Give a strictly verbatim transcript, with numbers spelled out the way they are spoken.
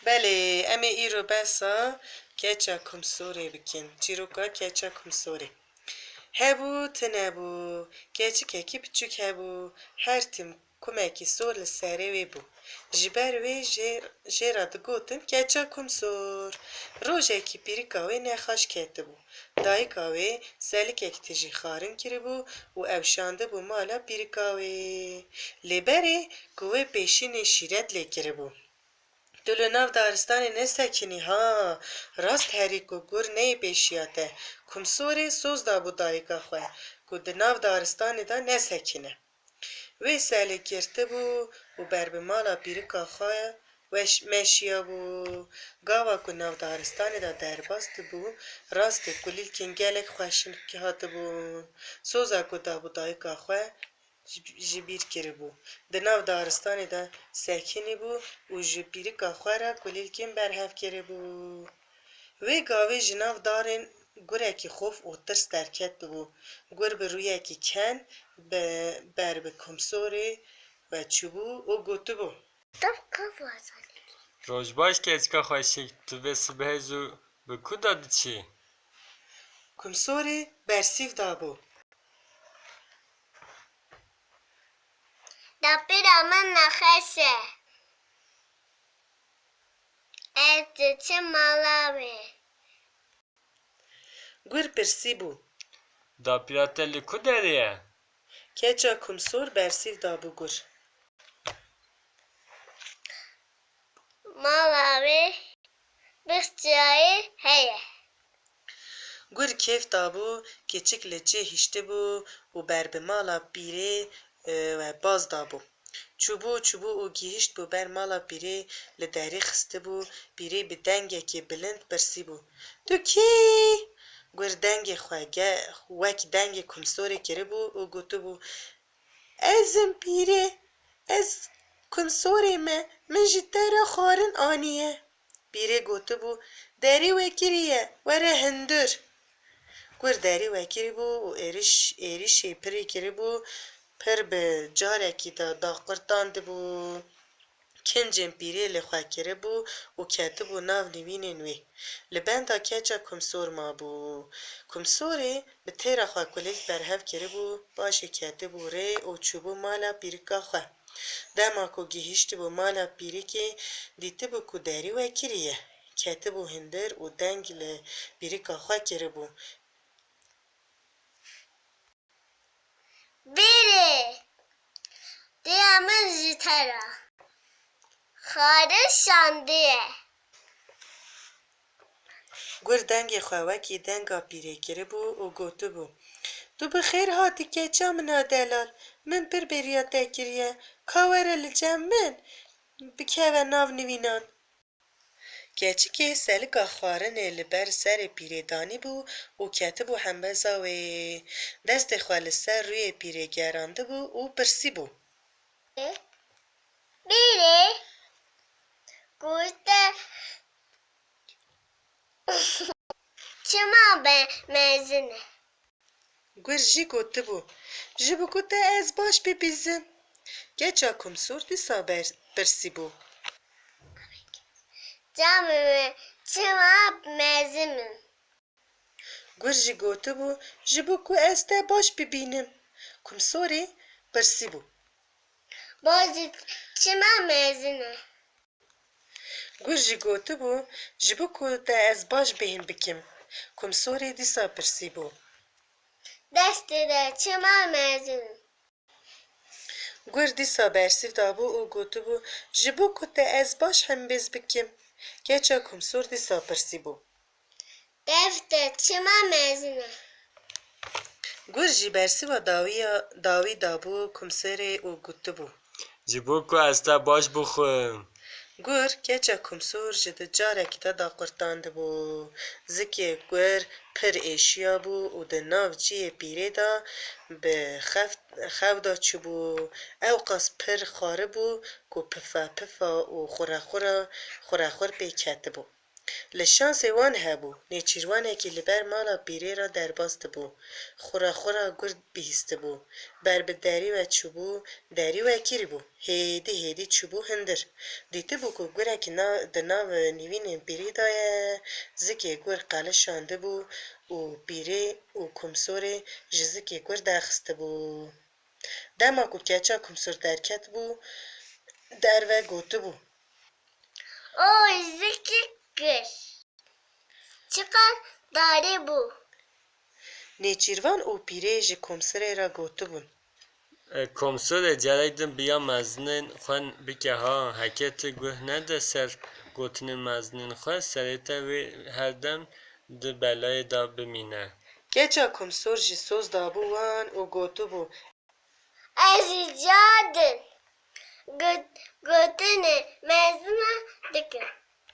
Belê, em ê îro behsa keça Kumsorê bikin. Çîroka keça Kumsorê. Hebû, tune bû. Keçikekî piçûk hebû. Her tim kumekî sor li serê wê bû. Ji ber wê jê, jê re digotin keça Kumsor. Rojekî pîrika wê nexweş ketibû. Dayika wê selikek tijî xwarin kiribû û ew şandibû mala pîrika wê. Lê berê ku wê pêşînê şîret lê kiribû. Tu li nav daristanê nesekinî ha, rast herî ku gur neyê pêşiya te. Kumsorê soz dabû dayika xwe ku di nav daristanê de nesekine. Wê selê girtibû û ber bi mala pîrika xwe weş-, meşiyabû. Gava ku nav daristanê de derbas dibû, rastê kulîlkên gelek xweşik hatibûn. Soza ku dabû dayika xwe, ji, ji bîr kiribû. Di nav daristanê de sekinîbû û ji pîrika xwe re kulîlkên berhev kiribû. Wê gavê ji nav darên gurekî xof û tirs derketibû. Gur bi rûyekî ken bi, ber bi Kumsorê ve çûbû û gotibû. Tam kafa zanî. Roj baş keçika xweşik, tu vê sibehê zû bi ku de diçî? Kumsorê bersîv dabû. Dapîra min nexweş e. Ez diçim mala wê. Gur pirsîbû. Dapîra te li ku derê ye? Keça Kumsor bersîv dabû gur. Mala wê bixçiyayê heye. Gur kêf dabû, keçik li cê hiştibû û ber bi mala pîrê, e, we baz dabû. Çûbû, çûbû û gihiştbû ber mala pîrê, li derî xistibû, pîrê bi dengekê bilind pirsîbû, Tu kî yî? Gur dengê xwe ge-, wek dengê Kumsorê kiribû û gotibû, Ez im pîrê, ez Kumsorê me, min ji te re xwarin aniye. Pîrê gotibû, Derî we kiriye, were hundir. Gur derî we kiribû û êriş-, êrişê pirê kiribû, pir bi carekî de daqurtandibû. Kincên pîrê li xwe kiribû û ketibû nav nivînên wê. Li benda keça Kumsor mabû. Kumsorê bi têra xwe kulîlk berhev kiribû, paşê ketibû rê û çûbû mala pîrika xwe. Dema ku gihîştibû mala pîrikê, dîtibû ku derî we kiriye. Ketibû hundir û deng li pîrika xwe kiribû. Bîrê, diya min ji te re xwarin şandiye. Gur dengê xwe wekî denga pîrê kiribû û gotibû, Tu bi xêr hatî keça min a delal, min pir bêriya te kiriye, ka were li cem min bikeve nav nivînan. Keçikê selika xwarinê li ber serê pîrê danîbû û ketibû hembeza wê. Destê xwe li ser rûyê pîrê gerandibû û pirsîbû. Bîrê, ku te çima be mezin e? Gur jî gotibû, Ji bo ku te ez baş bibîzim. Keça Kumsor dîsa ber-, pirsîbû. Camê me çima mezin in? Gur jî gotibû, Ji bo ku ez te baş bibînim. Kumsorê pirsîbû. Bajê çima mezin e? Gur jî gotibû, Ji bo ku te ez baş bêhn bikim. Kumsorê dîsa pirsîbû. Destê te çima mezin in? Gur dîsa bersîv dabû û gotibû, Ji bo ku te ez baş hembêz bikim. Keça Kumsor dîsa pirsîbû. Destê te çima mezin e? Gur jî bersîva dawiya, dawî dabû Kumsorê û gotibû. Ji bo ku ez te baş bixwim. Gur keça Kumsor ji di carekî de daqurtandibû. Zikê gur pir êşiyabû û di nav cihê pîrê de bi xev, xew de çûbû. Ewqas pir xwaribû ku pifa pifa û xurexura, xurexur pê ketibû. Li şansê wan hebû, nêçîrwanekî li ber mala pîrê re derbas dibû. Xura xura gur bihîstibû. Ber bi derî ve çûbû, derî vekirîbû. Hêdî hêdî çûbû hundir. Dîtibû ku gurekî na-, di nav nîvînên pîrê de ye, zikê gur qelişandibû û pîrê û kumsorê ji zikê gur derxistibû. Dema ku keça kumsor derketibû derve, gotibû: Oy, zikê gur! Çiqas tarî bû! Nêçîrvan û pîrê ji komsirê re gotibûn: E, komsirê, carek din bi ya mezinên xwe bike ha, heke tu guh nede ser gotinên mezinên xwe, serê te wê her dem di belayê de bimîne. Keça komsor jî soz dabû wan û gotibû: Ez jî carin got-, gotinê mezina dikim.